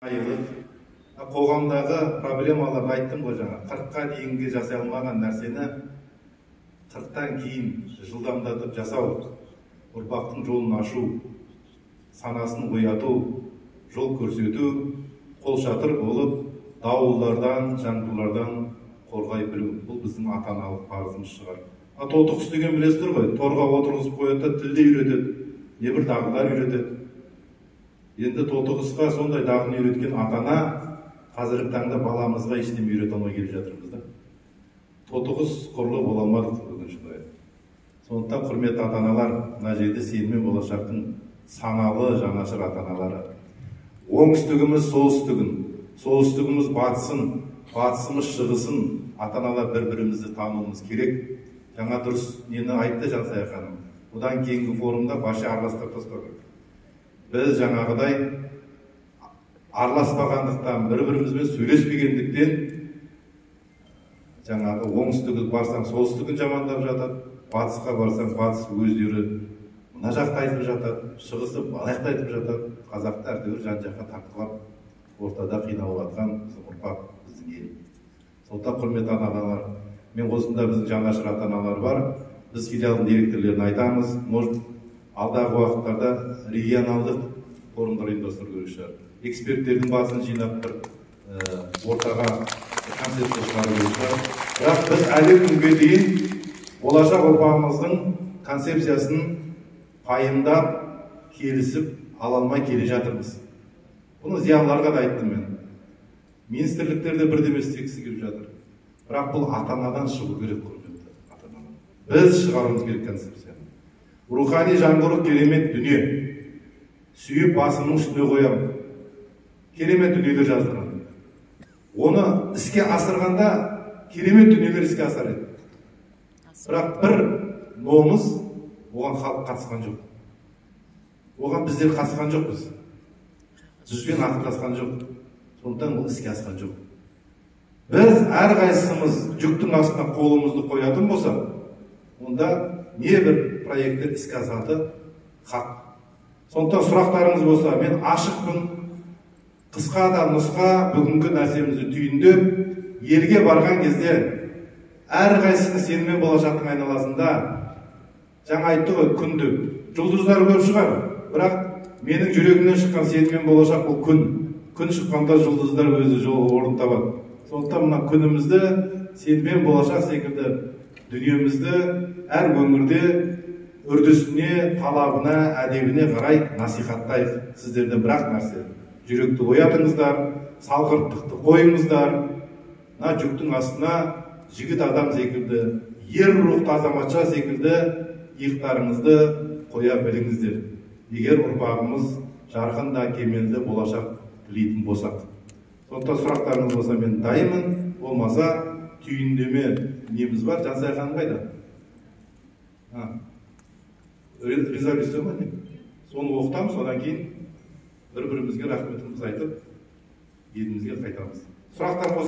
Айлық қоғамдағы проблемаларды айттым ғой жаңа. 40-қа дейінгі жасай алмаған нәрсені 40-тан кейін жылдамдатып жасау, ұрпақтың жолын ашу, санасын ояту, жол көрсету, қолшатыр болып дауылдардан, жаңбырлардан қорғай білу. Бұл біздің ата-аналық парызымыз шығар. Тоты құс деген білесіздер ғой, торға отырғызып қояды да тілді үйретеді, небір дағдылар үйретеді. Енді тоты құсқа сондай дағдыны үйреткен ата-ана қазіргі таңда баламызға ештеңе үйрете алмай келе жатырмыз да. Тоты құс құрлы бола алмадық, өкінішке орай. Сондықтан, құрметті ата-аналар, мына жерде сенімен болашақтың саналы жанашыр ата-аналары. Оңтүстігіміз солтүстігін, солтүстігіміз батысын, батысымыз шығысын, ата-аналар бір-бірімізді тануымыз керек. Жаңа дұрыс нені айтты Жансая ханым. Одан кейінгі форумда вообще араластырып тастау керек. Біз жаңағыдай араласпағандықтан, бір-бірімізбен сөйлеспегендіктен, жаңағы оңтүстігі барсаң солтүстігін жамандап жатады, батысқа барсаң батыс өздері мына жақты айтып жатады, шығысы мына жақты айтып жатады. Қазақты әйтеуір жан жаққа тартқылап, ортада қиналып жатқан біздің ұрпақ, біздің ел. Сондықтан, құрметті ата-аналар, мен осында біздің жанашыр ата-аналар бар, біз филиалдың директорлеріне айтамыз, может, алдағы уақыттарда регионалдық форумдар ұйымдастыру керек шығар. Эксперттердің басын жинап бір ортаға концепция шығару керек шығар. Бірақ біз әлі күнге дейін болашақ ұрпағымыздың концепциясын пайымдап, келісіп ала алмай келе жатырмыз. Бұны зиялыларға да айттым мен. Министрліктер де бірдеме істегісі келіп жатыр. Бірақ бұл ата-анадан шығу керек, құрметті ата-аналар. Біз шығаруымыз керек концепцияны. Рухани жаңғыру керемет дүние. Сүйіп басымның үстіне қоямын. Керемет дүниелер жазылған. Оны іске асырғанда керемет дүниелер іске асар еді. Бірақ бір номыз, оған халық қатысқан жоқ. Оған біздер қатысқан жоқпыз. Бізбен ақылдасқан жоқ. Сондықтан ол іске асқан жоқ. Біз әрқайсымыз жүктің астына қолымызды қоятын болсақ, онда небір проекттер іске асады хақ. Сондықтан сұрақтарыңыз болса, мен ашықпын. Қысқа да нұсқа бүгінгі нәрсемізді түйіндеп, елге барған кезде әрқайсысы сенімен болашақтың айналасында, жаңа айтты ғой, күнді жұлдыздар көп шығар, бірақ менің жүрегімнен шыққан сенімен болашақ бұл күн. Күн шыққанда жұлдыздар өзі жол орын табады. Сондықтан мына күнімізді сенімен болашақ секілді дүниемізді әр өңірде үрдісіне, талабына, әдебіне қарай насихаттайық. Сіздерден бір-ақ нәрсе: жүректі оятыңыздар, салғырттықты қойыңыздар. Мына жүктің астына жігіт адам секілді, ер рухты азаматша секілді иықтарыңызды қоя біліңіздер, егер ұрпағымыз жарқын да кемелді болашақ тілейтін болсақ. Сондықтан сұрақтарыңыз болса, мен дайынмын, болмаса түйіндеме неміз бар. Жансая ханым қайда? Резолюция ма, не? Соны оқытамыз, содан кейін бір бірімізге рахметімізді айтып, елімізге қайтамыз. Сұрақтар болса.